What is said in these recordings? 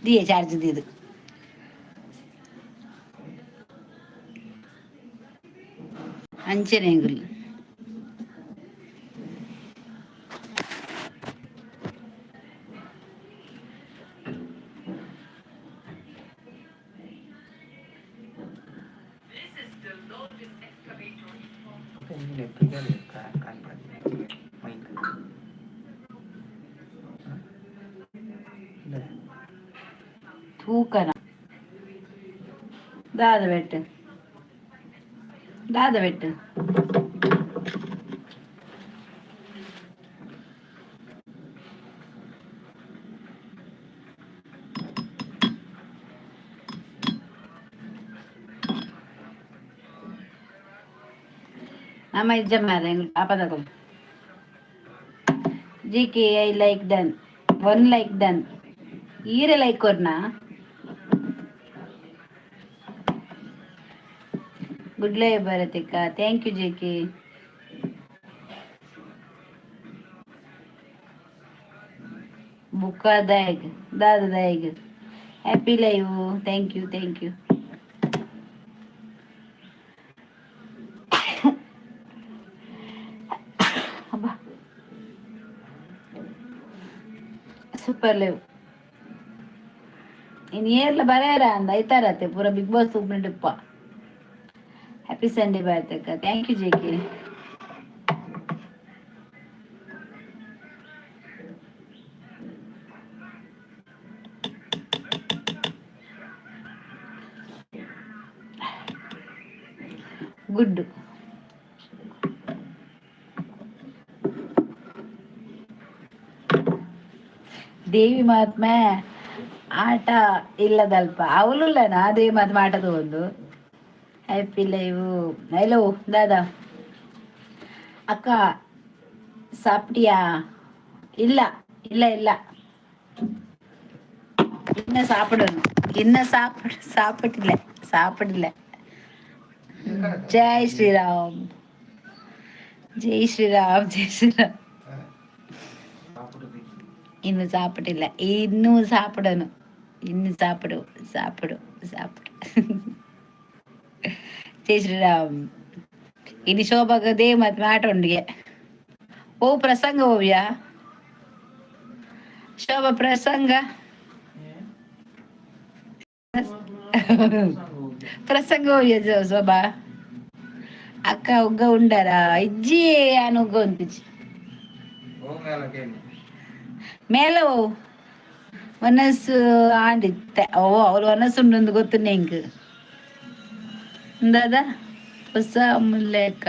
ದಿಯೆ charge ದೀದು. ಅಂಚನೆ ಎಂಗುಲ್. ತೂಕನ ದಾದ ಬೆಟ್ಟು, ದಾದ ಬೆಟ್ಟು. ನಮ್ಮ ಇಜ್ಜ ಮಾರ್ರೆ, ಎಂಗುಲ್ ಪಾಪದಕುಲು. G K I like done, one like done. ಈರೆ ಲೈಕ್ ಕೊರ್ನಾ? Good live Bharathika, thank you G K. ಬುಕ್ಕ ದಾಯಗ್ ದಾದ ದಾಯಗ್. Happy live, thank you, thank you. ಅಬ್ಬಾ, ಸೂಪರ್ ಲೈವ್. ಇನ್ನು ಏರ್ಲ ಬರೆಯರ ಅಂದ ಐತಾರತ್ತೆ ಪೂರ ಬಿಗ್ ಬಾಸ್ ತೂಪುಂಡಿಪ್ಪ. ಹ್ಯಾಪಿ ಸಂಡೇ ಭಾರತಕ್ಕ, thank you J K. Good. Devi Mahatme ಆಟ ಇಲ್ಲದಲ್ಪ ಅವಲುಲ್ಲನಾ ದೇವಿ ಮಹಾತ್ಮೆ ಆಟದ ಒಂದು. ಹ್ಯಾಪಿ ಲೈವ್, ಹಲೋ ದಾದಾ. ಅಕ್ಕ ಸಾಪ್ಟಿಯಾ? ಇಲ್ಲ ಇಲ್ಲ ಇಲ್ಲ, ಇನ್ನ ಸಾಪಿಡೋನು, ಇನ್ನ ಸಾಪಿಡ್ ಸಾಪಿಟ್ಟಿಲ್ಲ, ಸಾಪಿಡಿಲ್ಲ. ಜೈ ಶ್ರೀರಾಮ್, ಜೈ ಶ್ರೀರಾಮ್, ಜೈ ಶ್ರೀರಾಮ್. ಇನ್ನು ಸಾಪಿಟ್ಟಿಲ್ಲ, ಇನ್ನೂ ಸಾಪಿಡೋನು, ಇನ್ನು ಸಾಪಿಡು ಸಾಪಿಡು ಸಾಪಿಡು. ಜೈ ಶ್ರೀರಾಮ್. ಇನ್ನು ಶೋಭಾಗ ದೇವ್ ಮತ್ತೆ ಆಟ ಉಂಡಿಗೆ. ಓ ಪ್ರಸಂಗ ಓವ್ಯಾ ಶೋಭಾ? ಪ್ರಸಂಗ ಪ್ರಸಂಗ ಓವ್ಯ ಶೋಭಾ ಅಕ್ಕ? ಉಗ್ಗ ಉಂಡಾರ? ಇಜ್ಜಿ, ಯಾನ್ ಉಗ್ಗ ಉಂತಿಜಿ. ಮೇಲ ಓ ಒನಸ್ಸು ಆಂಡಿತ್ತೆ. ಓ ಅವಳು ಒನಸ್ಸು ಉಂಡು ಗೊತ್ತು ಎಂಕ್. ದಾದಾ ಹೊಸ ಮುಲ್ಲೆಕ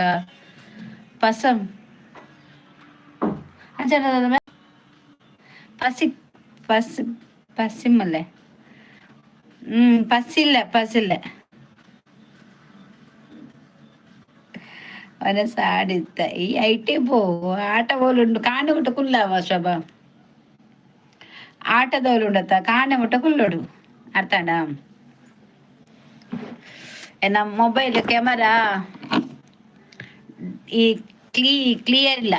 ಪಸಂ ಅಂಚ ದಾದ ಪಸಿ ಪಸಿ ಪಸಿಮಲ್ಲೆ. ಪಸಿಲ್ಲ ಪಸಿಲ್ಲ ಒನಸ್ ಆಡಿತ್ತ. ಈ ಐಟೆ ಪೋ ಆಟ ಓಲುಂಡು ಕಾಂಡ ಮುಟ್ಟ ಕುಲ್ಲವ ಶೋಭಾ. ಆಟದವ್ರು ಉಂಡತ್ತ ಕಾಂಡೆ ಮುಟ್ಟ ಕುಲ್ಲೋಡು, ಅರ್ಥಾಂಡ? ನಮ್ಮ ಮೊಬೈಲ್ ಕ್ಯಾಮರಾ ಈ ಕ್ಲಿಯರ್ ಇಲ್ಲ.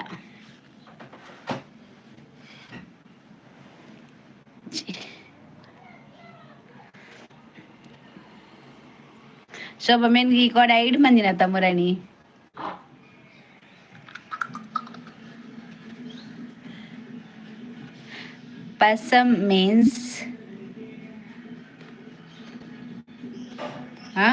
ಶೋಭಾ ಮೆನ್ಗಿ ಕೊಡ ಐಡ್ ಮಂದಿನ ತಮ್ಮುರಾಣಿ. ಪಸಂ ಮೀನ್ಸ್ ಹಾ.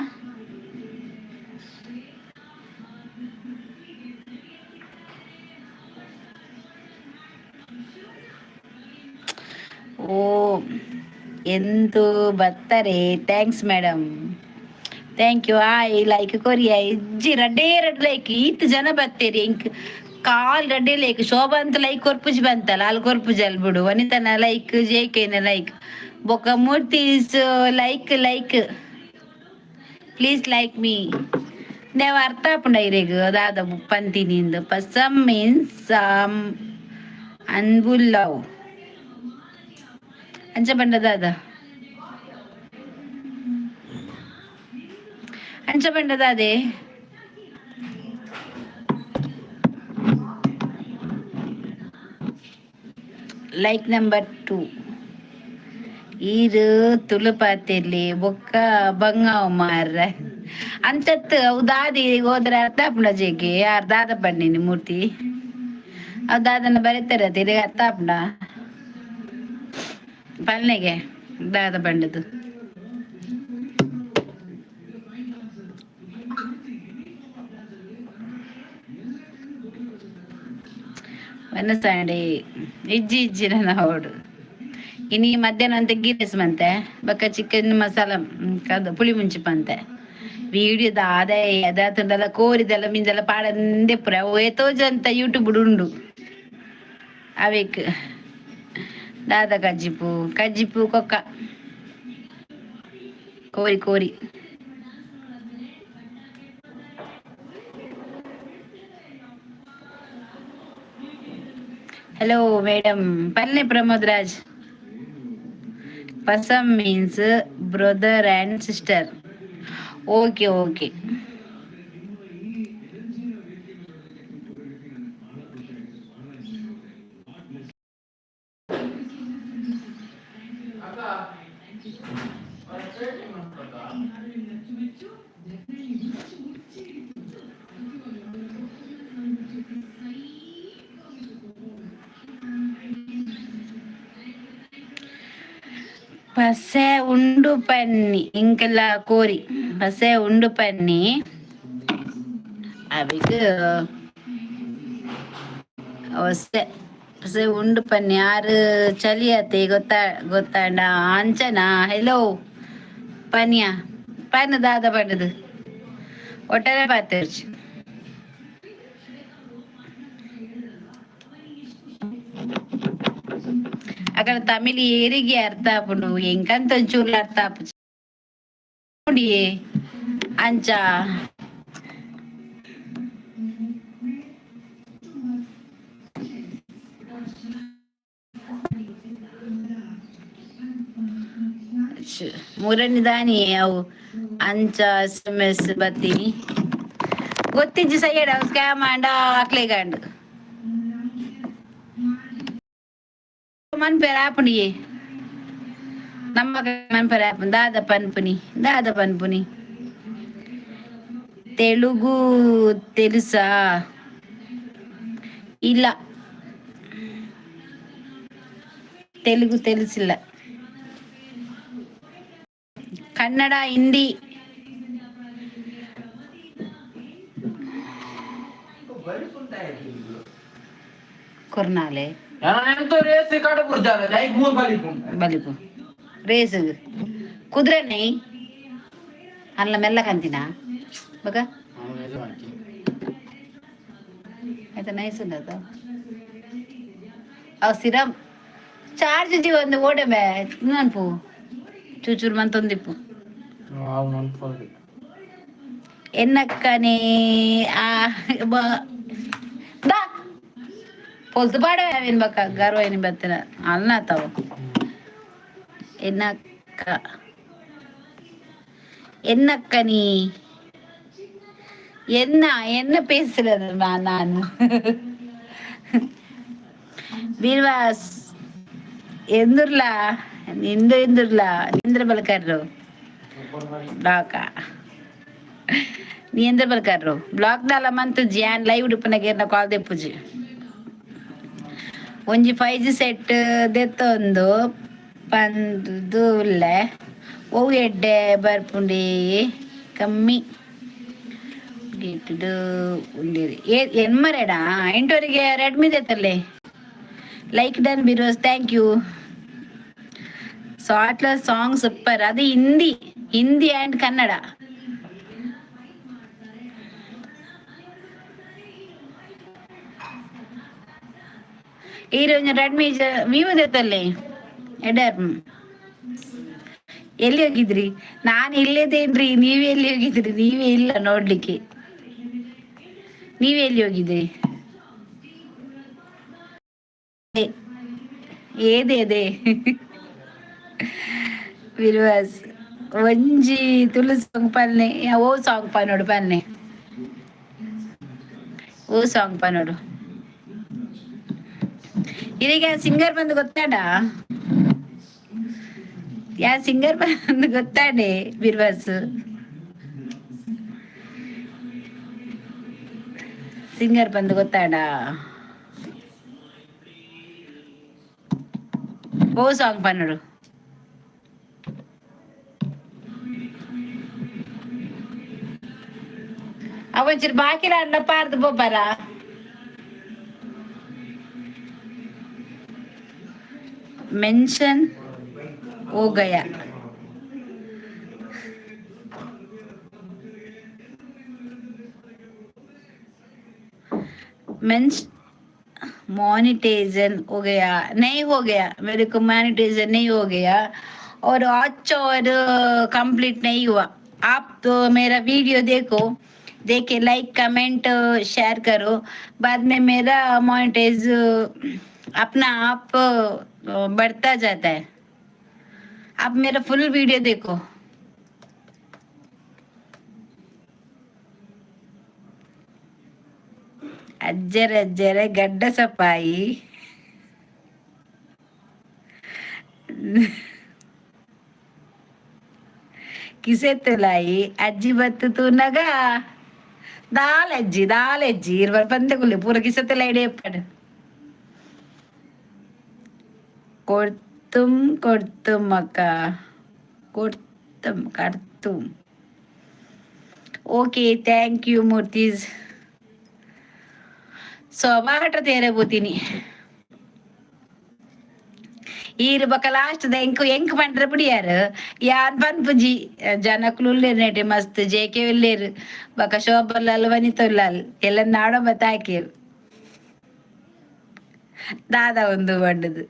ಓ ಎಂದು ಬತ್ತಾರೆ. Thanks madam, thank you. ಆಯ್ ಲೈಕ್ ಕೊರಿಯ ಇಜ್ಜಿ, ರಡ್ಡೇ ರಡ್ಡ್ ಲೈಕ್. ಈತ್ ಜನ ಬತ್ತೇರಿ, ಇಂಕ್ ಕಾಲ್ ರಡ್ಡೇ ಲೈಕ್. ಶೋಭಾ ಅಂತ ಲೈಕ್ ಕೊರ್ಪುಜಿ ಬಂತಲ್ಲ, ಅಲ್ಲಿ ಕೊರ್ಪುಜಿ ಅಲ್ ಬಿಡು. ವನಿತನ ಲೈಕ್, ಜೆ ಕೆನ ಲೈಕ್, ಬೊಕ್ಕ ಮೂರ್ತೀಸ್ like. Like please, like me. ನೇವ್ ಅರ್ಥ ಆಪುಂಡ ಇರೆಗ್ ದಾದ ಪಂತಿನಿಂದು? ಪಸಂ ಮೀನ್ಸ್ ಅನ್ಬು, ಲವ್. ಅಂಚ ಪಂಡ ದಾದ? ಅಂಚ ಪಂಡ ದಾದೆ? Like number 2. ಈರು ತುಳುಪಾತಿರ್ಲಿ ಬೊಕ್ಕ ಬಂಗಾವ್ ಮಾರ್ರೆ ಅಂಚತ್ ಅವು ದಾದಿ ಹೋದ್ರೆ ಅರ್ಥ ಆಪುಂಡ ಜೇಗೆ ಯಾರ್ ದಾದ ಪಂಡಿನಿ ಮೂರ್ತಿ ಅವು ದಾದನ ಬರೀತಾರೆ ತಿರುಗಿ ಅರ್ಥ ಆಪುಂಡ ಪಲ್ನೆಗೆ ದಾದ ಬಂಡದು. ವನಸಾಂಡಿ ಇಜ್ಜಿ ಇಜ್ಜಿ ನನ್ನ ಹೋಡು. ಇನಿ ಮಧ್ಯಾಹ್ನ ಅಂತ ಗೀ ರೈಸ್ ಮಂತೆ ಬೊಕ್ಕ ಚಿಕನ್ ಮಸಾಲ ಕದ್ ಪುಳಿ ಮುಂಚಿ ಪಂತೆ ವಿಡಿಯೋದ ಆದಾಯ ಅದಾತುಂಡಲ ಕೋರಿದೆಲ್ಲ ಮಿಂದೆಲ್ಲ ಪಾಡಂದೆ ಪುರ ಅವು ಏತೋ ಜಂತ ಯೂಟ್ಯೂಬ್ ಉಂಡು ಅವೇಕ್ ದಾದ ಕಜ್ಜಿಪು ಕಜ್ಜಿಪು ಕೊಕ್ಕ ಕೋರಿ ಕೋರಿ. ಹಲೋ ಮೇಡಮ್ ಪಲ್ಲೆ Pramod Raj. ಪಸಮ್ means brother and sister. Okay okay. ಪಸೆ ಉಂಡು ಪನ್ನಿ ಇಂಕಲ ಕೋರಿ ಪಸೆ ಉಂಡು ಪನ್ನಿ ಅವಿಗ್ ಒಸೆ ಪಸೆ ಉಂಡು ಪನ್ನಿ ಆರು ಚಳಿ ಆತೆ ಗೊತ್ತಾ ಗೊತ್ತಾಂಡ ಅಂಚನಾ. ಹೆಲೋ ಪನಿಯ ಪನ್ ದಾದ ಪಂಡದು ಒಟ್ಟಾರೆ ಪಾತೆರ್ಚಿ. అక్కడ తమిళ ఏರಿಗೆ ಅರ್ಥ ಆಪುಂಡು ಎಂಕಂತ ಒಂಚೂರ್ಲ ಅರ್ಥ ಆಪುಜಿ ಅಂಚ. ಮೂರನೇ ದಾನಿ ಅವು ಅಂಚ ಎಸ್ ಎಂ ಎಸ್ ಬತ್ತೀನಿ ಗೊತ್ತಿಜ್ಜಿ ಸೈಯಡ್ ಅವು ಸ್ಕ್ಯಾಮ್ ಆಂಡ ಅಕ್ಲೆಗಂಡ್ ಮನ್ಪೆರ್ ಆಪುಂಡಿಯೇ ನಮ್ಮ ಮನ್ಪೆರ್ ಆಪುಂಡು ದಾದ ಪನ್ಪುನಿ ದಾದ ಪನ್ಪುನಿ. తెలుగు తెలుసా? ಇಲ್ಲ, తెలుగు తెలుಸಿಲ್ಲ. ಕನ್ನಡ ಹಿಂದಿ. ಕೊರ್ನಾಲೆ ಬಲಿಪು ರೇಸ್ ಕುದುರೆ ಅಲ್ಲ ಮೆಲ್ಲ ಕಂತಿನ ಬಗ ಆಯ್ತಾ ನೈಸ್ ಉಂಡದ ಅವು ಸಿರಮ್ ಚಾರ್ಜ್ ಜೀವ ಒಂದು ಓಡೆ ಬೇ ನನ್ಪು ಚೂಚೂರು ಮಂತೊಂದಿಪ್ಪು. ಎನ್ನಕ್ಕನೇ ಆ ದಾ ಪೊಲ್ತು ಪಾಡವೆ ಬಕ್ಕ ಗರ್ವ ಏನಿ ಬತ್ತಿನ ಅಲ್ನಾತವ ಎನ್ನಕ್ಕ என்னಕ್ಕ நீ என்ன என்ன பேசுறது நான் ಬೀರ್ವಾಸ್ ಎಂದುರ್ಲಾ ನಿಂದು ಎಂದುರ್ಲಾ ನಿಂದ್ರ ಬಲ್ಕರ್ರು ಬ್ಲಾಕ ನೀ ಎಂದ್ರ ಬಲ್ಕರ್ರು ಬ್ಲಾಕ್ ದಾಲ ಮಂತು ಜಿಯಾನ್ ಲೈವ್ ಉಡುಪನಗೇರ್ನ ಕಾಲ್ ದೆಪ್ಪುಜಿ ಒಂಜಿ 5G set ದೆತ್ತೊಂದು ಪಂದು ಉಲ್ಲೆ ಒವು ಎಡ್ಡೆ ಬರ್ಪುಂಡಿ ಕಮ್ಮಿ ಗಿಟ್ಟುಡು ಉಂಡಿರಿ ಎನ್ಮರೆಡಾ ಎಂಟವರಿಗೆ ರೆಡ್ಮಿ ದೆತ್ತಲ್ಲೇ. Like done bros, thank you. ಸಾಟ್ಲ song super. ಅದು ಹಿಂದಿ ಹಿಂದಿ ಆ್ಯಂಡ್ ಕನ್ನಡ. ಈ ರೆಡ್ಮಿ ವಿವೋ ದೆತ್ತಲ್ಲೇ ಎಡರ್. ಎಲ್ಲಿ ಹೋಗಿದ್ರಿ? ನಾನು ಇಲ್ಲೇದೇನ್ರಿ, ನೀವೇ ಎಲ್ಲಿ ಹೋಗಿದ್ರಿ? ನೀವೇ ಇಲ್ಲ ನೋಡ್ಲಿಕ್ಕೆ. ನೀವೇ ಎಲ್ಲಿ ಹೋಗಿದ್ರಿ? ಏದೇ ಅದೇ ವಿರ್ವಾಸ್ ಒಂಜಿ ತುಳು ಸಾಂಗ್ ಪನ್ನೆ ಓ ಸಾಂಗ್ ಪನೋಡು ಪನ್ನೆ ಓ ಸಾಂಗ್ ಪನೋಡು. ಇದೀಗ ಸಿಂಗರ್ ಬಂದು ಗೊತ್ತಾಡ. ಯಾ ಸಿಂಗರ್ ಬಂದು ಗೊತ್ತಾಡೆ ಬಿರ್ವಾಸ್ ಸಿಂಗರ್ ಬಂದು ಗೊತ್ತಾಡ? ಓ ಸಾಂಗ್ ಪನ್ನಡು. ಅವಂಚಿರು ಬಾಕಿಲ ಅಣ್ಣ ಪಾರ್ದು ಪೋಪರ. मेंशन हो गया. मेंश मोनिटाइजेशन हो गया? नहीं हो गया, मेरे को मोनिटाइजेशन नहीं हो गया और अच्छा और कंप्लीट नहीं हुआ। आप तो मेरा वीडियो देखो, देखे, लाइक, कमेंट, शेयर करो। बाद में मेरा मोनिटाइज अपना आप बढ़ता जाता है। आप मेरा फुल वीडियो देखो। ಅಜ್ಜರ ಅಜ್ಜರ ಗಡ್ಡ ಸಪಾಯಿ. ಕಿಸೆತ್ತುಲಾಯಿ ಅಜ್ಜಿ ಬತ್ತು ತೂನಗ ದಾಲ ಅಜ್ಜಿ ದಾಲ ಅಜ್ಜಿ ಇರ್ವರ್ ಪಂದೆ ಪೂರ ಕಿಸೆತ್ತುಲಾಯಿ ಎಪ್ಪಡು. ಕೊಡ್ತುಂ ಕೊಡ್ತುಂ ಅಕ್ಕ ಕೊಡ್ತುಂ ಕಡ್ತುಂ. ಓಕೆ, thank you ಮೂರ್ತೀಸ್. ಸೊಬಾಟ ತೇರೆ ಪೋತೀನಿ. ಈರು ಬೊಕ ಲಾಸ್ಟ್ ದ ಎಂಕ್ ಎಂಕ್ ಪಂಡ್ರೆ ಪುಡಿಯಾರು ಯಾನ್ ಪನ್ಪುಜಿ. ಜನಕುಲು ಉಲ್ಲೇರ್ ನೆಟೆ ಮಸ್ತ್ ಜೇಕೆ ಉಲ್ಲೇರು. ಬೊಕ ಶೋಭಲಾಲ್ ವನಿತುಲ್ಲಾಲ್ ಎಲ್ಲ ನಾಡೋ ಬತ್ತಾಕೇರು. ದಾದ ಒಂದು ಪಂಡುದು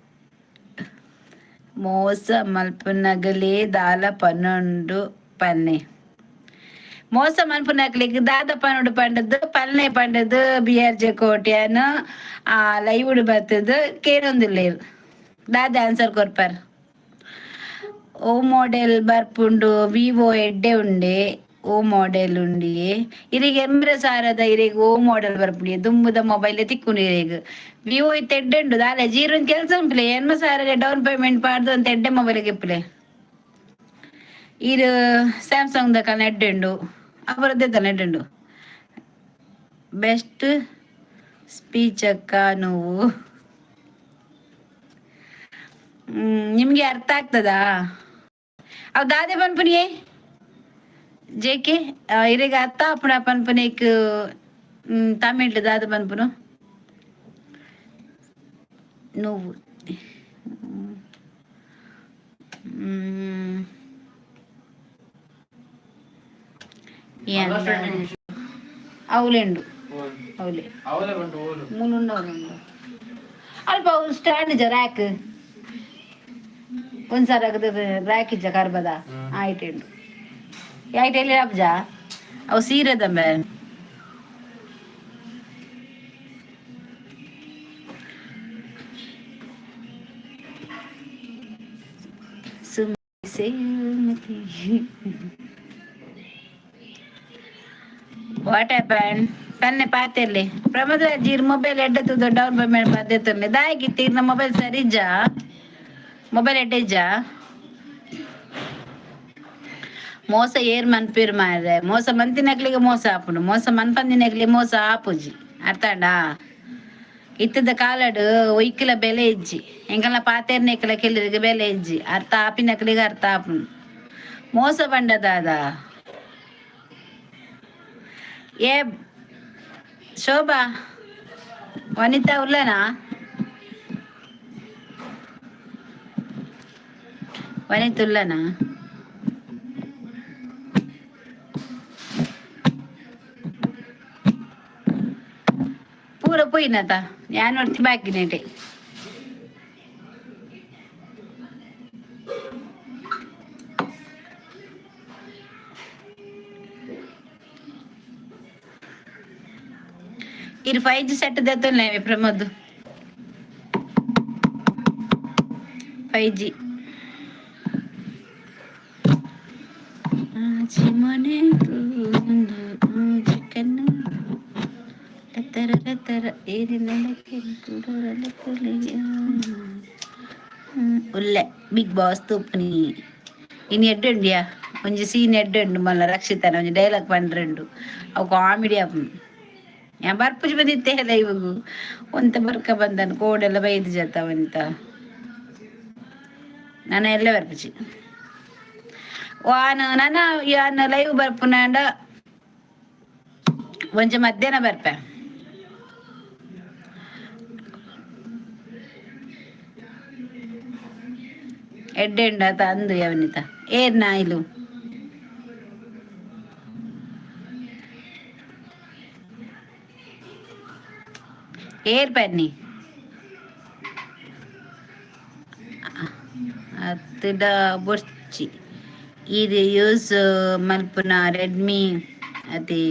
ಮೋಸ ಮಲ್ಪುನಗಲೇ ದಾಲ ಪನ್ನೊಂಡು ಪನ್ನೆ. ಮೋಸ ಮನ್ಪುನಕ್ಲೆಗ್ ದಾದ ಪನೊಡು ಪಂಡದು ಪಲ್ನೆ ಪಂಡದು ಬಿ ಆರ್ ಜೆ ಕೋಟ್ಯಾನ್ ಆ ಲೈವ್ ಬತ್ತದು ಕೇರೊಂದುಲ್ಲೆರ್. ದಾದ ಆನ್ಸರ್ ಕೊರ್ಪರ್? ಓ ಮಾಡೆಲ್ ಬರ್ಪುಂಡು? ವಿವೋ ಎಡ್ಡೆ ಉಂಡೆ. ಓ ಮಾಡೆಲ್ ಉಂಡಿ ಇರೆಗ್ ಎಂಬ್ರ ಸಾರದ ಇರೆಗ್ ಓ ಮಾಡೆಲ್ ಬರ್ಪುಂಡು. ದುಂಬುದ ಮೊಬೈಲ್ ತಿಕ್ಕುಂಡು ಇರೆಗ್. ವಿವೋ ಇತ್ತೆ ಎಡ್ಡೆ ಉಂಡು. ದಾಲ ಜೀರೋ ಕೆಲಸ ಉಂಪುಲೆ. 80,000 ಡೌನ್ ಪೇಮೆಂಟ್ ಪಾಡ್ದು ಅಂತ ಎಡ್ಡೆ ಮೊಬೈಲ್ ಗೆಪ್ಪುಲೆ. ಈರ್ ಸ್ಯಾಮ್ಸಂಗ್ ದ ಕನ ಎಡ್ಡೆ ಉಂಡು. ಅವರದ್ದೇ ತನ ಎಡ್ಡೆ ಉಂಡು. ಬೆಸ್ಟ್ ಸ್ಪೀಚ್ ಅಕ್ಕ నువ్వు. ನಿಮ್ಗೆ ಅರ್ಥ ಆಗ್ತದಾ? ಅವ್ ದಾದೆ ಪನ್ಪುನಿಯೇ ಜೇಕೆ ಇರೆಗ್ ಅರ್ಥ ಆಪುಂಡ ಪನ್ಪುನೇಕ್ ತಮಿಳ್ ದಾದ ಪನ್ಪುನು నువ్వు. అవులేండు అవులే ಮೂಲು ಅಲ್ಪ ಸ್ಟ್ಯಾಂಡ್ ಇಜ್ಜ ರ್ಯಾಕ್ ಒಂದ್ಸಾರ ರ್ಯಾಕ್ ಇಜ್ಜ ಕರ್ಬದ ಆಯ್ಟುಂಡು. ಆಯ್ಟ್ ಎಲ್ಲಿ ಅಬ್ಜ ಅವು ಸೀರೆ ದಂಬೆ. What happen? ಪನ್ನೆ ಪಾತೆರ್ಲಿ ಪ್ರಮೋದ ಜೀರ್ ಮೊಬೈಲ್ ಎಡ್ಡೆ ತೂದು ಡೌನ್ ಪೇಮೆಂಟ್ ಪಾತೆರ್ಲೆ ದಾಯಗಿತ್ತು ಇರ್ನ ಮೊಬೈಲ್ ಸರಿ ಇಜ್ಜಾ? ಮೊಬೈಲ್ ಎಡ್ಡೆ ಇಜ್ಜಾ? ಮೋಸ ಏರ್ ಮನ್ಪೀರ್ ಮಾರ್ರೆ. ಮೋಸ ಮಂತಿನಕ್ಲಿಗೆ ಮೋಸ ಆಪುಂಡು, ಮೋಸ ಮನ್ಪಂದಿನಕ್ಲಿ ಮೋಸ ಆಪುಜಿ. ಅರ್ಥಾಂಡಾ? ಇತ್ತದ ಕಾಲಡ್ ಒಯ್ಕಲ ಬೆಲೆ ಇಜ್ಜಿ. ಎಂಕಲ್ನ ಪಾತೆರ್ನೆಕ್ಲ ಕೆಲ್ಲರಿಗೆ ಬೆಲೆ ಇಜ್ಜಿ. ಅರ್ಥ ಆಪಿನಕ್ಲಿಗೆ ಅರ್ಥ ಆಪುಂಡು. ಮೋಸ ಬಂಡ ದಾದ? ಏ ಶೋಭಾ, ವನಿತಾ ಉಲ್ಲನಾ? ವನಿತಾ ಉಲ್ಲನಾ? ಪೂರ ಪೋಯಿನತ ಯಾನ್ ಒರ್ತಿ ಬಾಕಿ ನೆಟೆ. ಇರ್ 5ಜಿ ಸೆಟ್ ದೆತ್ತೊನ್ಲೆ ಪ್ರಮೋದ್. 5ಜಿ. ಮನೆ ಉಲ್ಲೆ ಬಿಗ್ ಬಾಸ್ ತೂಪುನಿ. ಇನಿ ಎಡ್ಡೆ. ಒಂಜಿ ಸೀನ್ ಎಡ್ಡೆ ಉಂಡು ಮಲ್ಲ ರಕ್ಷಿತನ ಒಂಜಿ ಡೈಲಾಗ್ ಪಂಡ್ರುಂಡು. ಅವು ಕಾಮಿಡಿ ಆಪುಂಡು. ಯಾನ್ ಬರ್ಪುಜಿ ಬಂದಿತ್ತೆ ಲೈವ್ಗು. ಒಂತೆ ಬರ್ಕ ಬಂದನು ಕೋಡೆಲ್ಲ ಬೈದು ಜತ ಒಂತ. ನಾನು ಎಲ್ಲ ಬರ್ಪುಜಿ. ವಾನ ನನ ಯಾನ್ ಲೈವ್ ಬರ್ಪುನಾಂಡ ಒಂಜಿ ಮಧ್ಯಾಹ್ನ ಬರ್ಪೆ. ಎಡ್ಡೆ ಉಂಡು ಅಂದು ಯವನಿತ ಏರ್ನ ಇಲು. ಏರ್ ಪನ್ನಿ ಅತ್ತಡ ಬೊರ್ಚಿ. ಇದು ಯೂಸ್ ಮಲ್ಪುನ ರೆಡ್ಮಿ ಅತಿ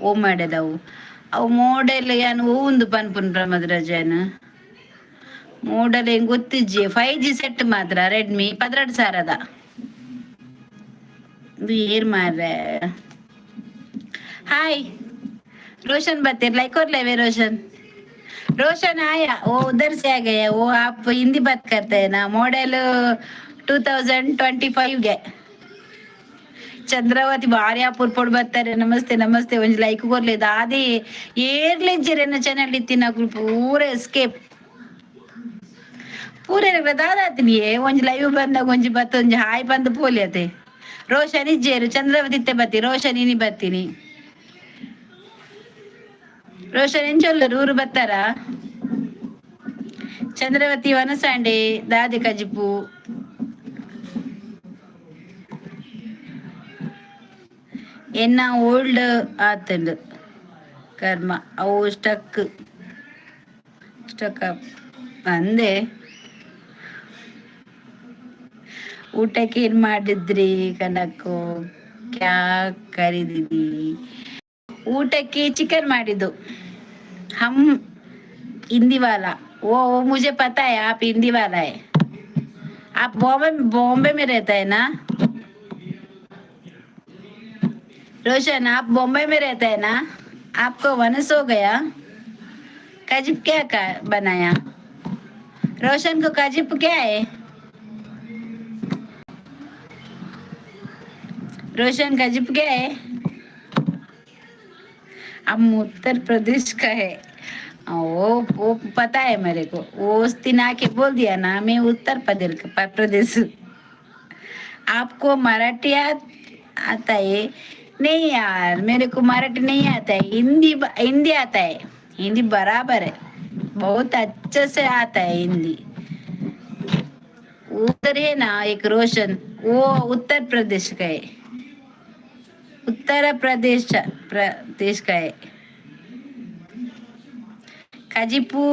ಓ ಮಾಡೆಲ್ ಅವು. ಅವು ಮೋಡೆಲ್ ಯಾನ್ ಓಂದು ಪನ್ಪುನ ಪ್ರಮೋದ್ ರಜಾನ್. ಮೋಡಲ್ ಎಂಕ್ ಗೊತ್ತಿಜ್ಜಿ. 5G set ಮಾತ್ರ ರೆಡ್ಮಿ 12,000ದ. ಇದು ಏರ್ ಮಾರ್ರೆ. ಹಾಯ್ रोशन बतेर लाइक और लेवे. रोशन, रोशन आया, वो उधर से आ गया. वो आप हिंदी बात करते हैं ना. मॉडल 2025 ಗೆ. ಚಂದ್ರಾವತಿ ಭಾರಿ ಅಪೂರ್ಪೊಡು ಬರ್ತಾರೆ. ನಮಸ್ತೆ ನಮಸ್ತೆ. ಒಂಜಿ ಲೈಕ್ ಕೊರ್లేదు ಆದಿ ಏರ್ಲೆಜ್ಜೆರೆನ ಚಾನಲ್ ಇತ್ತಿನಕುಲು ಪೂರ ಎಸ್ಕೇಪ್ ಪೂರ. ದಾದಾತಿನಿ ಒಂಜಿ ಲೈವ್ ಬಂದಾಗ ಒಂಜಿ ಬತ್ತ ಒಂಜಿ ಹಾಯ್ ಬಂದು ಪೋಲಿ ಅತೆ. ರೋಷನ್ ಇಜ್ಜೇರು. ಚಂದ್ರಾವತಿ ಇತ್ತೆ ಬತ್ತಿ. ರೋಷನ್ ಇನಿ ಬತ್ತೀನಿ. ರೋಷನ್ ಎಂಚೊಲ್ಲರು ಊರು ಬತ್ತಾರ? ಚಂದ್ರವತಿ ವನಸಾಂಡೆ ದಾದೆ ಕಜಿಪು. ಎನ್ನ ಓಲ್ಡ್ ಆತಂಡು ಕರ್ಮ. ಅವು ಸ್ಟಕ್ ಸ್ಟಕ್ ಅಪ್ ಅಂದೆ. ಊಟಕ್ಕೆ ಏನ್ ಮಾಡಿದ್ರಿ ಕನಕು? ಕ್ಯಾ ಕರಿದಿದಿ? ಊಟಕ್ಕೆ ಚಿಕನ್ ಮಾಡಿದ್ದು. हम हिंदी वाला, वो मुझे पता है, आप हिंदी वाला है. आप बॉम्बे बॉम्बे में रहता है ना रोशन? आप बॉम्बे में रहता है ना? आपको वनस हो गया. कजिब क्या का बनाया रोशन को? कजिब क्या है रोशन? कजिब क्या है? हम उत्तर प्रदेश का है. वो पता है मेरे को. वो उस दिन आके बोल दिया ना, मैं उत्तर प्रदेश प्रदेश. आपको मराठी आता है? नहीं यार, मेरे को मराठी नहीं आता है. हिंदी हिंदी आता है. हिंदी बराबर है, बहुत अच्छे से आता है हिंदी. उधर है ना एक रोशन, वो उत्तर प्रदेश का है. उत्तर प्रदेश प्रदेश का है. कजिपू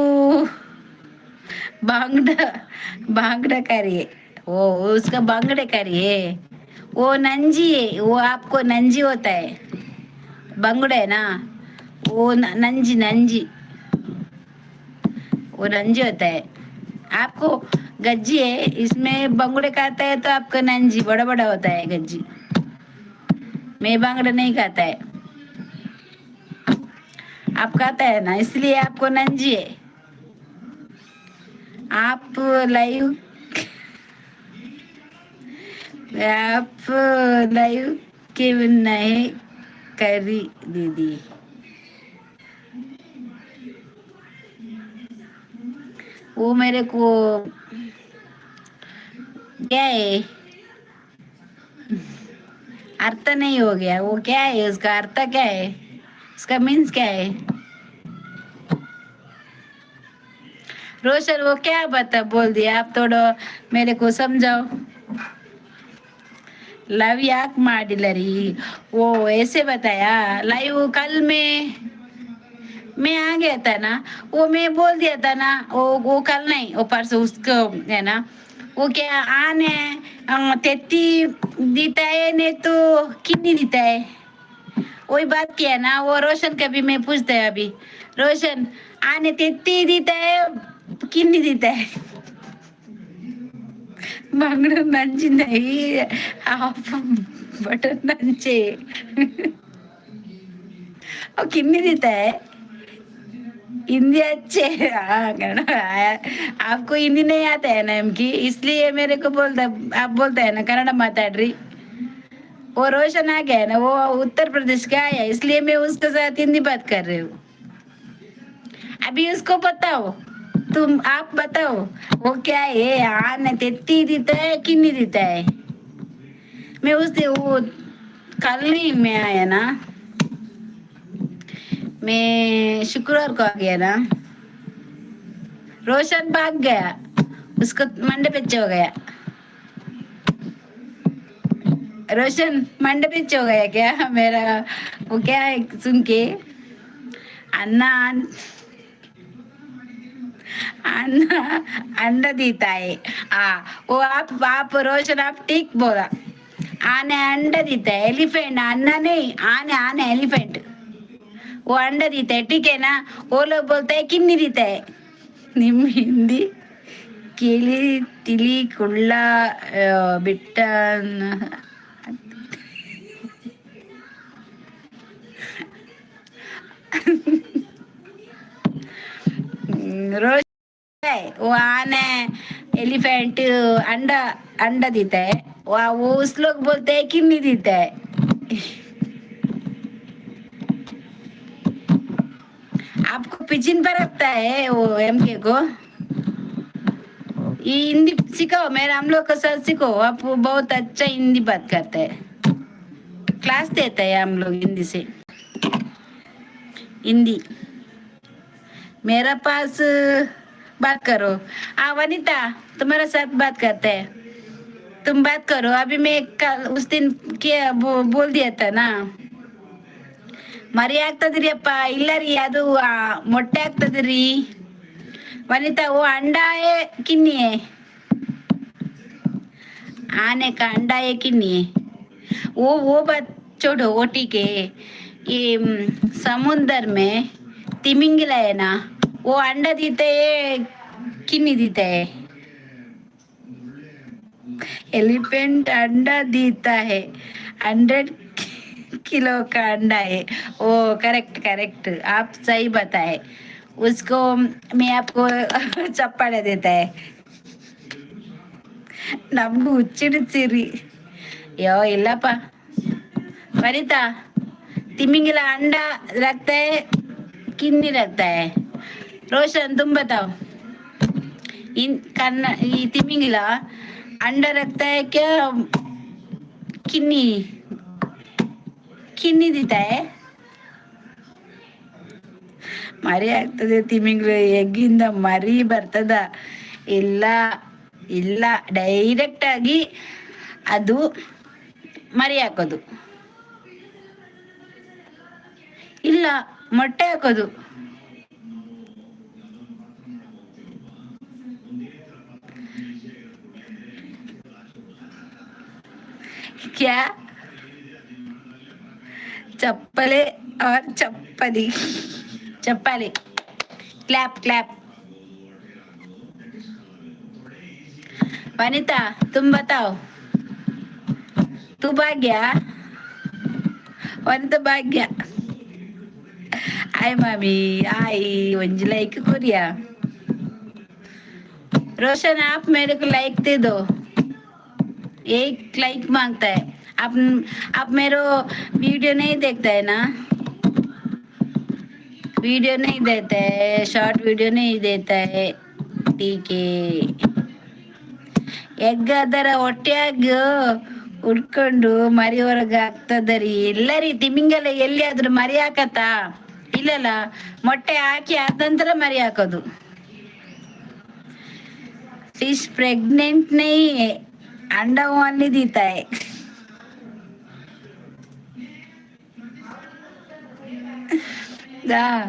बांगड़ा बांगड़ा करी है वो. उसका बांगड़े करी है. वो नंजी है. वो आपको नंजी होता है. बांगड़ा है ना वो नंजी नंजी. वो नंजी होता है. आपको गज्जी है. इसमें बंगड़े खाता है तो आपका नंजी बड़ा बड़ा होता है. गज्जी मैं बांगड़ा नहीं खाता है. आप खाता है ना, इसलिए आपको नंजी है. आप लाइव, आप लाइव क्यों नहीं करी दीदी? वो मेरे को क्या है, अर्थ नहीं हो गया. वो क्या है? उसका अर्थ क्या है? उसका मीन्स क्या है रोशन? वो क्या बता बोल दिया? आप थोड़ा मेरे को समझाओ. ಲವ್ ಯಾಕೆ ಮಾಡಿಲ್ಲ ರೀ? वो ऐसे बताया. लाइव कल में मैं आ गया था ना. वो मैं बोल दिया था ना. वो कल नहीं, वो परसों. उसको है ना, वो क्या आने तेती देता है, नहीं तो किन्नी देता है. वही बात किया ना वो रोशन. कभी मैं पूछता है अभी रोशन, आने तेती देता है, किन्नी देता है? बांगड़ा नंजी नहीं, आप बटन नंचे और किन्नी देता है. हिंदी अच्छे। हाँ, कन्नड़ा आपको हिंदी नहीं आता है ना एम की, इसलिए मेरे को बोलता, आप बोलते हैं ना कन्नड़ा माताड्री। वो रोशन आ गया है ना, वो उत्तर प्रदेश का आया, इसलिए मैं उसके साथ हिंदी बात कर रही हूँ। अभी उसको बताओ तुम, आप बताओ वो क्या है। आने तेत्ती देता है कि नहीं देता है? मैं उस दिन, वो कल नहीं, मैं आया ना, मैं शुक्रवार को आ गया ना। रोशन भाग गया, उसको मंडे पिच्चे हो गया। रोशन मंडे पिच्चे हो गया क्या मेरा? वो क्या है सुन के? अन्ना अन्ना अंडा देता है। हाँ, वो आप रोशन, आप ठीक बोला। आने अंडा देता है, एलिफेंट। अन्ना नहीं, आने, आने, एलिफेंट। वो अंडा देता है, ठीक है ना? वो लोग बोलते हैं किन्नी देता है। ನಿಮ್ಮ ಹಿಂದಿ ಕೇಳಿ ತಿಳಿ ಕುಳ್ಳ ಬಿಟ್ಟ। रोज वो आने एलिफेंट अंडा, अंडा देता है। वो उस लोग बोलते हैं किन्नी देता है। आपको पिचिन पर रखता है वो एमके को। ये हिंदी सिखाओ मेरा, हम लोग के साथ सीखो। आप बहुत अच्छा हिंदी बात करते हैं। क्लास देते हैं हम लोग हिंदी से। हिंदी मेरा पास बात करो। हाँ वनिता, तुम्हारे साथ बात करते हैं, तुम बात करो। अभी मैं कल उस दिन क्या बोल दिया था ना। ಮರಿ ಆಗ್ತದ್ರಿ ಅಪ್ಪ। ಇಲ್ಲ ರೀ, ಅದು ಮೊಟ್ಟೆ ಆಗ್ತದ್ರಿ। ವನಿತಾ, वो अंडा है किन्नी है? आने का अंडा है किन्नी है? वो बात छोड़ो, वो ठीक है। ये समुंदर में तिमिंगला है ना, वो अंडा देते है किन्नी देता है? एलिफेंट अंडा देता है, 100 किलो का अंडा है वो। करेक्ट करेक्ट, आप सही बताए। उसको मैं आपको ಚಪ್ಪಾಳೆ देता है। ನಮಗೂ ಹುಚ್ಚಿಡ್ತೀರಿ। ಅಯ್ಯೋ ಇಲ್ಲಪ್ಪ। वनिता, तिमिंगला अंडा रखता है किन्नी रखता है? रोशन, तुम बताओ। इन कन्न ये तिमिंगला अंडा रखता है क्या किन्नी, किन्नी देता है? ಮರಿ ಆಗ್ತದೆ ತಿಮಿಂಗ್ಳು। ಎಗ್ಗಿಂದ ಮರಿ ಬರ್ತದ? ಇಲ್ಲ ಇಲ್ಲ, ಡೈರೆಕ್ಟ್ ಆಗಿ ಅದು ಮರಿ ಹಾಕೋದು। ಇಲ್ಲ, ಮೊಟ್ಟೆ ಹಾಕೋದು। क्या चप्पले और चप्पली, चप्पले। Clap clap. वनिता, तुम बताओ। तू भाग गया? वनिता भाग गया। हाय मामी, हाय। ಒಂಜಿ लाइक कोरिया। रोशन, आप मेरे को लाइक दे दो। एक लाइक मांगता है। आप मेरे वीडियो नहीं देखते है ना? वीडियो नहीं देते है, शॉर्ट वीडियो नहीं देता है। ठीक है। ಎಗ್ ಅದರ ಹೊಟ್ಟೆಯಾಗ ಉಡ್ಕೊಂಡು ಮರಿ ಹೊರಗ ಆಗ್ತದರಿ। ಇಲ್ಲ ರೀ, ತಿಮಿಂಗಲ ಎಲ್ಲಿ ಆದ್ರೂ ಮರಿ ಹಾಕತ್ತಾ? ಇಲ್ಲಲ್ಲ, ಮೊಟ್ಟೆ ಹಾಕಿ ಆದ ನಂತರ ಮರಿ ಹಾಕೋದು। फिश प्रेग्नेंट नहीं है, अंडा ओनली देता है। हाँ,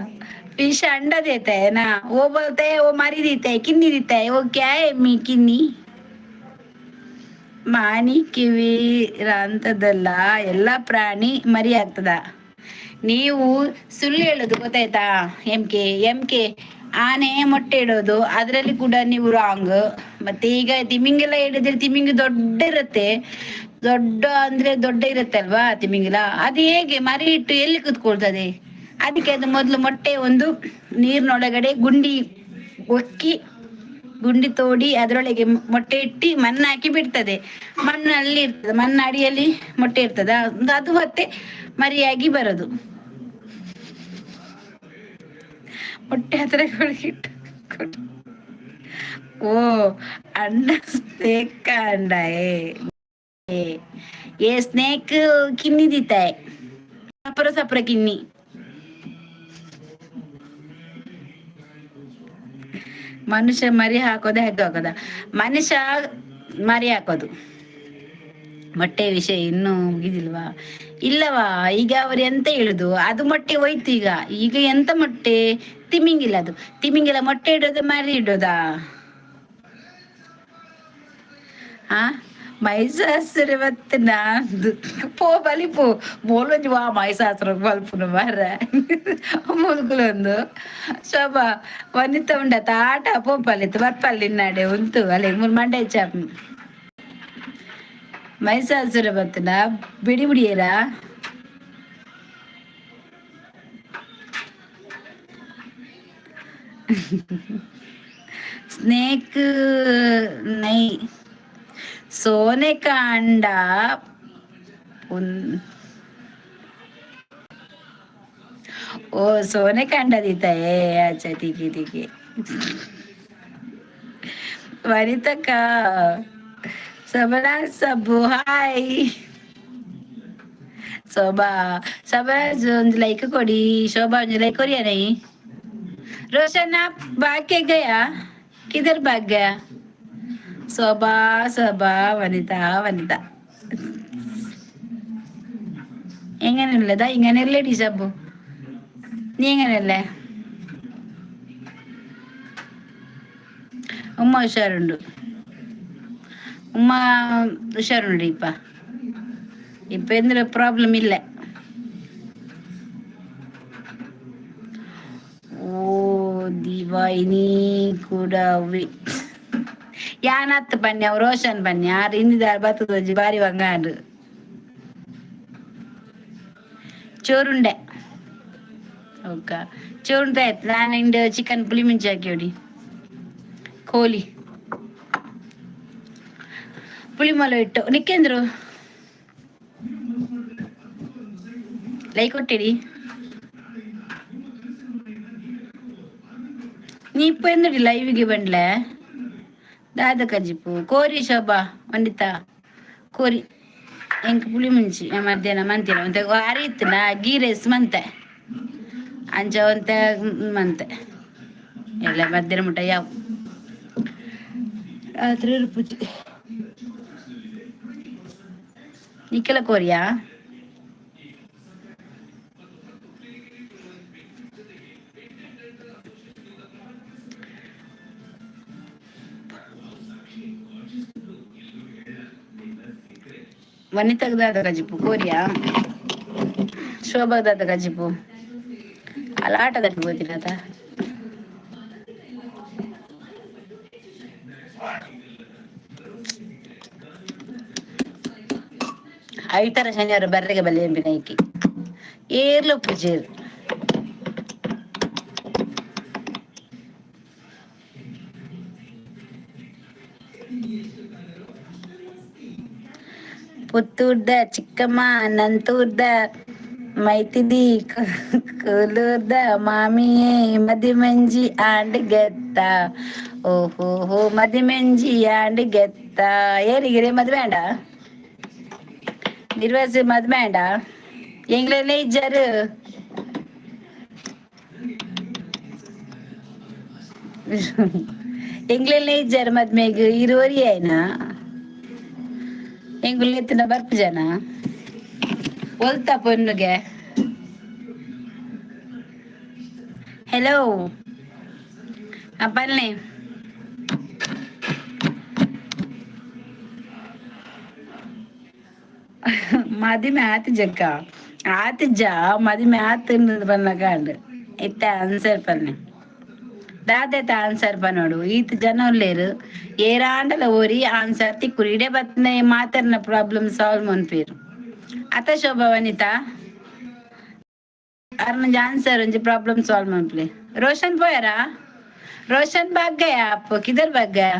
फिश अंडा देता है ना। वो बोलते हैं वो मारी देता है, किन्नी देता है। वो क्या है मी किन्नी? ಮಾನಿ ಕಿವಿ ಅಂತದಲ್ಲ, ಎಲ್ಲ ಪ್ರಾಣಿ ಮರಿ ಆಗ್ತದ। ನೀವು ಸುಳ್ಳು ಹೇಳೋದು, ಗೊತ್ತಾಯ್ತಾ? ಎಂ ಕೆ, ಎಂ ಕೆ, ಆನೆ ಮೊಟ್ಟೆ ಇಡೋದು, ಅದರಲ್ಲಿ ಕೂಡ ನೀವು ರಾಂಗ್। ಮತ್ತೆ ಈಗ ತಿಮಿಂಗಿಲ ಹೇಳಿದ್ರೆ ತಿಮಿಂಗಿ ದೊಡ್ಡ ಇರುತ್ತೆ, ದೊಡ್ಡ ಅಂದ್ರೆ ದೊಡ್ಡ ಇರುತ್ತೆ ಅಲ್ವಾ ತಿಮಿಂಗಿಲ? ಅದು ಹೇಗೆ ಮರಿ ಇಟ್ಟು ಎಲ್ಲಿ ಕುತ್ಕೊಳ್ತದೆ? ಅದಕ್ಕೆ ಅದು ಮೊದಲು ಮೊಟ್ಟೆ ಒಂದು ನೀರಿನೊಳಗಡೆ ಗುಂಡಿ ಒಕ್ಕಿ, ಗುಂಡಿ ತೋಡಿ ಅದರೊಳಗೆ ಮೊಟ್ಟೆ ಇಟ್ಟು ಮಣ್ಣು ಹಾಕಿ ಬಿಡ್ತದೆ. ಮಣ್ಣು ಅಲ್ಲಿ ಇರ್ತದೆ, ಮಣ್ಣು ಅಡಿಯಲ್ಲಿ ಮೊಟ್ಟೆ ಇರ್ತದೆ. ಅದು ಮತ್ತೆ ಮರಿಯಾಗಿ ಬರೋದು. ಮೊಟ್ಟೆ ಹತ್ರ ಇಟ್ಟು. ಓ ಅಂಡ, ಸ್ನೇಕ್ ಅಂಡ. ಏ ಏ, ಸ್ನೇಕ್ ಕಿನ್ನಿ ದಿತ್ತಾಯ, ಸಪ್ರ ಸಪ್ರ ಕಿನ್ನಿ. ಮನುಷ್ಯ ಮರಿ ಹಾಕೋದ, ಹೆಗ್ಗ ಹಾಕೋದ? ಮನುಷ್ಯ ಮರಿ ಹಾಕೋದು. ಮೊಟ್ಟೆ ವಿಷಯ ಇನ್ನೂ ಮುಗಿದಿಲ್ವಾ? ಇಲ್ಲವಾ. ಈಗ ಅವರು ಎಂತ ಹೇಳುದು? ಅದು ಮೊಟ್ಟೆ ಹೋಯ್ತು ಈಗ. ಈಗ ಎಂತ ಮೊಟ್ಟೆ? ತಿಮಿಂಗಿಲ್ಲ. ಅದು ತಿಮಿಂಗಿಲ ಮೊಟ್ಟೆ ಇಡೋದು, ಮರಿ ಇಡೋದಾ? ಆ ಮೈಸಾಸುರ ಮತ್ತೆ ನಾನು ಪೋ ಬಲಿ ಪೋ ಮೋಲೊಂಜಿ ವಾ ಮೈಸಾಸುರ ಬಲ್ಪುನು ಮಾರ್ರೆ. ಮುಲ್ಕುಲೊಂದು ಶೋಭಾ ವನಿತ ಉಂಡ ತಾಟ ಪೋಪಲ್ಲಿತ್ತು ಬರ್ಪಲ್ಲಿ ನಾಡೆ ಉಂತು ಅಲ್ಲಿ ಮೂರು ಮಂಡೆ ಚಾಪ್. ಮೈಸಾಸುರ ಬತ್ತನ ಬಿಡಿ ಬಿಡಿಯರಾ? स्नेक नहीं, सोने का अंडा. ओ, सोने का अंडा देता है। अच्छा, ठीक है, ठीक है। वनिता का सबना ಸಬ್ಬು, ಹಾಯ್ ಶೋಭಾ. ಶೋಭಾ, ಒಂದು ಲೈಕ್ ಕೊಡಿ. ಶೋಭಾ, ಒಂದು ಲೈಕ್ ಕೊರಿಯ. नहीं, रोशन, आप भाग के गया? किधर भाग गया? ಶೋಭಾ, ಶೋಭಾ, ವನಿತಾ, ವನಿತಾ. എങ്ങനെയുള്ളതാ? ഇങ്ങനെയല്ലേ ഡിഷബു? നീ എങ്ങനെയല്ലേ? ഉമ്മ ഉഷാറുണ്ട്. ഉമ്മ ഉഷാറുണ്ട്. ഇപ്പ ഇപ്പൊ എന്തൊരു പ്രോബ്ലം ഇല്ല. ಓ ದಿವಾಯಿನಿ ಕೂಡ. ಯಾನತ್ ಪನ್ಯ, ಅವ್ ರೋಷನ್ ಪನ್ಯ. ಆರ್ ಇಂದಿದಾರ್ ಬತ್ತದೊಂಜಿ ಬಾರಿ ಬಂಗಾಂಡ್ ಚೋರುಂಡೆ. ಓಕ, ಚೋರುಂಡೆ ಆಯ್ತು. ನಾನು ಇಂಡ ಚಿಕನ್ ಪುಳಿ ಮುಂಚೆ ಹಾಕಿ ಕೋಲಿ ಪುಳಿ ಮೊಲ ಇಟ್ಟು ನಿಕ್ಕೆಂದ್ರು ಲೈ ಕೊಟ್ಟಿಡಿ. ನೀ ಇಪ್ಪ ಎಂದುಡಿ ಲೈವ್ಗೆ ಬಂಡ್ಲೆ? ದಾದ ಕಜಿಪು ಕೋರಿ ಶೋಭಾ, ವನಿತಾ ಕೋರಿ. ಎಂಕ್ ಪುಳಿ ಮುಂಚಿ ಮಧ್ಯಾಹ್ನ ಮಂತಿನ ಒಂತೆ ಅರಿತ್ನ ಗೀ ರೈಸ್ ಮಂತೆ, ಅಂಚ ಒಂತೆ ಮಂತೆ ಎಲ್ಲ. ಮಧ್ಯಾಹ್ನ ಮುಟ್ಟ ಯಾವ ರಾತ್ರಿ ರುಪುಜಿ. ನಿಕ್ಕೆಲ ಕೋರಿಯಾ? ವನಿತಾಗ್ ದಾದ ಕಜಿಪು ಕೋರಿಯಾ? ಶೋಭಾಗ್ ದಾದ ಕಜಿಪು? ಅಲ್ಲ, ಆಟದಲ್ಲಿ ಹೋದಿನದ. ಐತರ ಶನಿವಾರ ಬರ್ರೆಗೆ ಬಲ್ಲಿ ಎಂಬಿನೈಕಿ ಏರ್ಲು ಪೂಜೇರು. ಪುತ್ತೂರ್ದ ಚಿಕ್ಕಮ್ಮ, ನಂತೂರ್ದ ಮೈತಿದಿ, ಕೂಲೂರ್ದ ಮಾಮಿಯೇ, ಮದಿಮಂಜಿ ಆಂಡ್ ಗೆತ್ತ. ಓಹೋ ಹೋ, ಮದಿಮಂಜಿ ಆಂಡ್ ಗೆತ್ತ. ಏರಿಗಿರೆ ಮದ್ವೆ ಅಂಡ ನಿರ್ವಾಸ ಮದ್ವೆ ಅಂಡ ಎಂಗ್ಲೆಲ್ಲ ಇಜ್ಜಾರು. ಎಂಗ್ಲೆಲ್ಲ ಇಜ್ಜಾರು ಮದ್ಮೆಗ್ ಇರುವರಿ ಆಯ್ನಾ? ಎಂಗುಲ್ ಎತ್ತಿನ ಬರ್ಪು ಜನ ಒಲ್ತ ಪೊನ್ನುಗೆ. ಹೆಲೋ, ಪನ್ನೆ. ಮದಿಮೆ ಆತಿಜಕ್ಕ? ಆತಿಜ, ಮದಿಮೆ ಆತ್ ಪನ್ನಕಾಂಡ್. ಇತ್ತೆ ಆನ್ಸರ್ ಪನ್ನೆ. ದಾದೆತ ಆನ್ಸರ್ ಪನೋಡು? ಈತ್ ಜನ ಉಲ್ಲೇರು, ಏರಾಂಡಲ ಓರಿ ಆನ್ಸರ್ ತಿಕ್ಕುರು. ಇಡೆ ಬತ್ನೆ ಮಾತರ್ನ ಪ್ರಾಬ್ಲಮ್ ಸಾಲ್ವ್ ಮನ್ಪೇರು. ಅತ ಶೋಭಾ, ವನಿತಾ. ಅರ್ನ ಆನ್ಸರ್ ಒಂಜಿ ಪ್ರಾಬ್ಲಮ್ ಸಾಲ್ವ್ ಮನ್ಪುಲೆ. ರೋಷನ್ ಪೋಯರಾ? रोशन भाग गया? आप किधर भाग गया?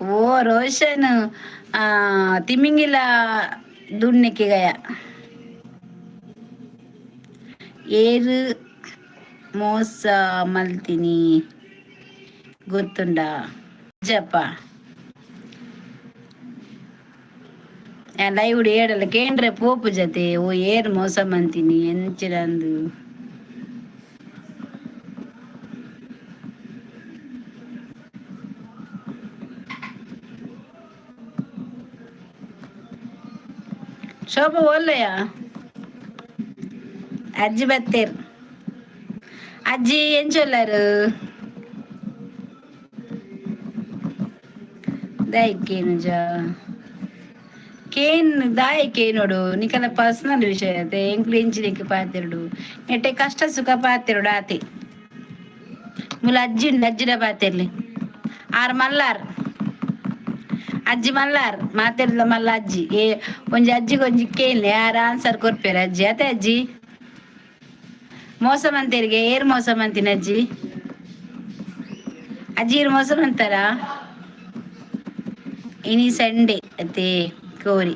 वो रोशन तिमिंगिला ढूंढने के गया. ಏರು ಮೋಸ ಮಲ್ತಿನಿ ಗೊತ್ತುಂಡ ಜಪ್ಪ? ಲೈವ್ ಏಡಲ್ಲ ಕೇಂದ್ರ ಪೋಪು ಜತೆ. ಓ ಏರ್ ಮೋಸ ಮಂತೀನಿ ಎಂಚಿರಂದು? ಶೋಭ ಓಲ್ಲಯ್ಯ? ಅಜ್ಜಿ ಬತ್ತೇರ್. ಅಜ್ಜಿ ಎಂಚೊಲ್ಲಾರು? ದಾಯಿಕೇನುಜ ಕೇನ್ ದಾಯ ಕೇನೋಡು. ನಿಕಲ ಪರ್ಸನಲ್ ವಿಷಯ ಅತೆ. ಎಂಕ್ಲು ಎಂಚಿನಿಕ್ ಪಾತೆರಡು? ನೆಟ್ಟೆ ಕಷ್ಟ ಸುಖ ಪಾತೆರಡು ಆತೆ. ಮುಲ ಅಜ್ಜಿ ಉಂಡು, ಅಜ್ಜಿಡ ಪಾತೆರ್ಲಿ. ಆರ್ ಮಲ್ಲಾರ್, ಅಜ್ಜಿ ಮಲ್ಲಾರ್ ಮಾತೆರ್ಲ ಮಲ್ಲ ಅಜ್ಜಿ. ಏ ಒಂಜಿ ಅಜ್ಜಿಗೆ ಒಂಜಿ ಕೇನ್ಲೆ, ಯಾರ ಆನ್ಸರ್ ಕೊರ್ಪೇರು ಅಜ್ಜಿ ಅತೆ. ಅಜ್ಜಿ, ಮೋಸ ಮಂತೇರಿಗೆ ಏರ್ ಮೋಸ ಮಂತಿನ ಅಜ್ಜಿ? ಅಜ್ಜಿ, ಏರ್ ಮೋಸ ಮಂತಾರ? ಇನಿ ಸಂಡೆ ಅತೆ ಕೋರಿ.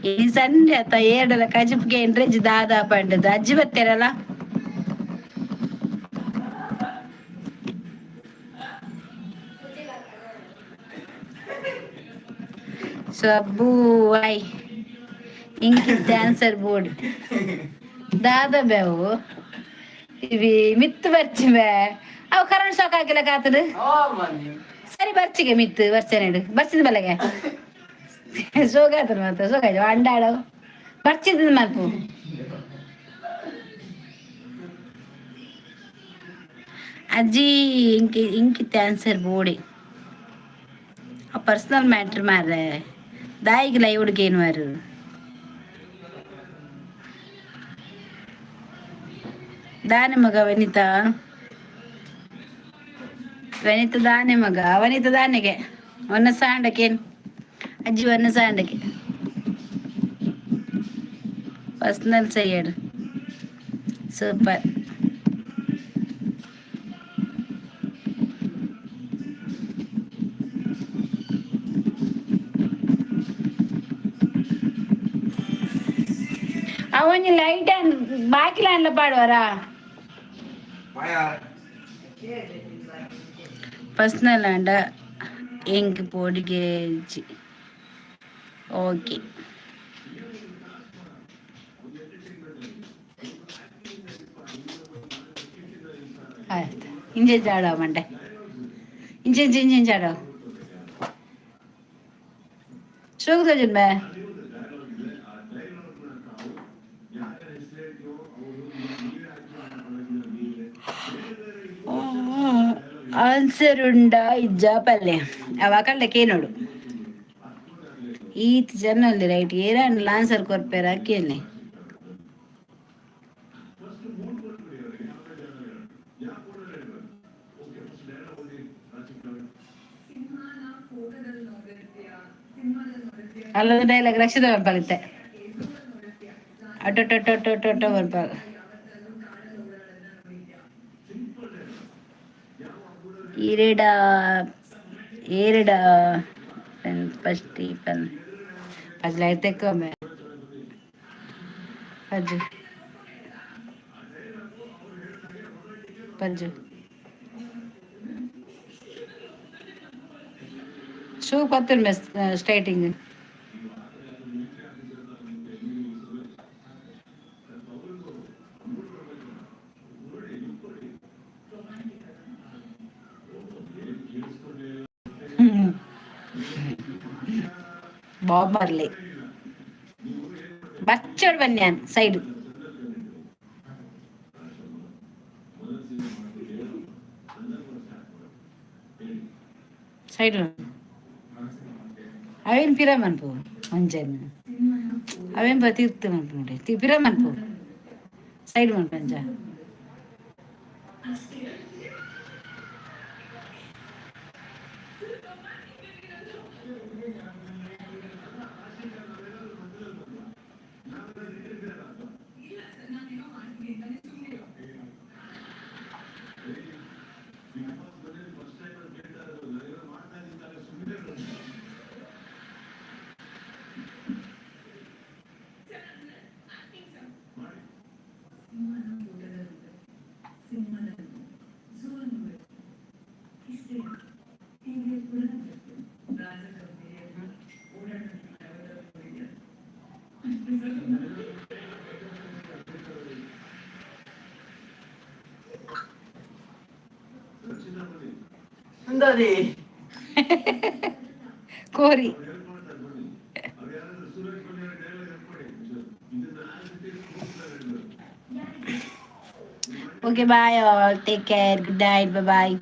ಇನಿ ಸಂಡೆ ಅತ್ತ ಏಡಲ ಕಜಿಪ್ಗೆ ಎಂಟ್ರೆಜ್ ದಾದಾ ಪಂಡದು. ಅಜ್ಜಿ ಬತ್ತೇರಲ್ಲ? ಸೊ ಅಬ್ಬು ಇಂಕಿತ್ತೆ ಆನ್ಸರ್ ಬೋರ್ಡ್ ದಾದ ಬೇವು ಇವಿ ಮಿತ್ತು ಬರ್ಚಿ ಬೇ. ಅವು ಕರೆಂಟ್ ಶಾಕ್ ಹಾಕಿಲ್ಲ ಕಾತದು. ಸರಿ, ಬರ್ಚಿಗೆ ಮಿತ್ತು ಬರ್ಚನೆಡು ಬರ್ಚಿದ ಬಲಗೆ ಸೋಗಾತರು ಮತ್ತೆ ಸೋಗಾಯ್ತು. ಅಂಡಾಡು ಬರ್ಚಿದ ಮಲ್ಪು. ಅಜ್ಜಿ, ಇಂಕಿ ಇಂಕಿತ್ತೆ ಆನ್ಸರ್ ಬೋರ್ಡಿ. ಆ ಪರ್ಸನಲ್ ಮ್ಯಾಟ್ರ್ ಮಾರ್ರೆ. ದಾಯಿಗೆ ಲೈವ್ ಹುಡುಗೇನು? ದಾನೆ ಮಗ ವನಿತಾ, ವನಿತಾ ದಾನೆ ಮಗ, ವನಿತಾ ದಾನೆಗೆ ಒನ್ನ ಸಾಂಡಕೇನ್ ಅಜ್ಜಿ, ಒನ್ನ ಸಾಂಡಕ್ಕೆ ಪರ್ಸನಲ್ ಸೈಯಡ್. ಸೂಪರ್. ಅವನಿ ಲೈಟ್ ಬಾಕಿಲ ಪಾಡುವರಾ? ಪರ್ಸನಲ್ ಅಂಡ ಎಂಕ್ ಪೋಡಿಗೆ. ಓಕೆ. ಆಯ್ತು, ಇಂಜೆ ಜಾಡ ಮಂಡೆ, ಇಂಚೆ ಇಂಚೆ ಇಂಚೆ ಜಾಡ. ಶೋಕ್ ಬೇ. ಆನ್ಸರ್ ಉಂಡ ಇಜ್ಜಾ ಪಲ್ಲೆ? ಅವ ಕಳ್ಳೆ ಕೇನೋಡು. ಈತ್ ಜನ ಅಲ್ಲಿ ರೈಟ್ ಏರಾಂಡಲ ಆನ್ಸರ್ ಕೊರ್ಪೇರ ಕೇಳಿ. ಅಲ್ಲೊಂದು ಡೈಲಾಗ್ ರಕ್ಷಿತ ಬರ್ಪಾಗುತ್ತೆ, ಅಟೋ ಟೊ ಟೊ ಟೊ ಟೊ ಬರ್ಪಾಗ. ಈರೆಡ ಏರೆಡ ಫಸ್ಟ್ ಈ ಪನ್ ಪಜ್ಲ ತೆಕ್ಕೊಮ್ಮೆ ಪಜ್ಜು ಪಜ್ಜು ಶೂ ಪತ್ತುಂಡು ಸ್ಟ್ರೈಟಿಂಗ್. ಬಾಬ್ ಮಾರ್ಲಿ ಬಚ್ಚೋಡು ಬನ್ಯಾನ್ ಸೈಡ್. ಸೈಡ್ ಅವೇನು ಪಿರ ಮನ್ಪು ಒಂಜನ್ ಅವೇನ್ ತೀರ್ಥ ಮನ್ಪು ನೋಡಿ ಪಿರ ಮನ್ಪು ಸೈಡ್ ಮನ್ಪು ಅಂಜ. ಎಂದದಿ? ಕೋರಿ. Okay, bye all, take care, good night, bye.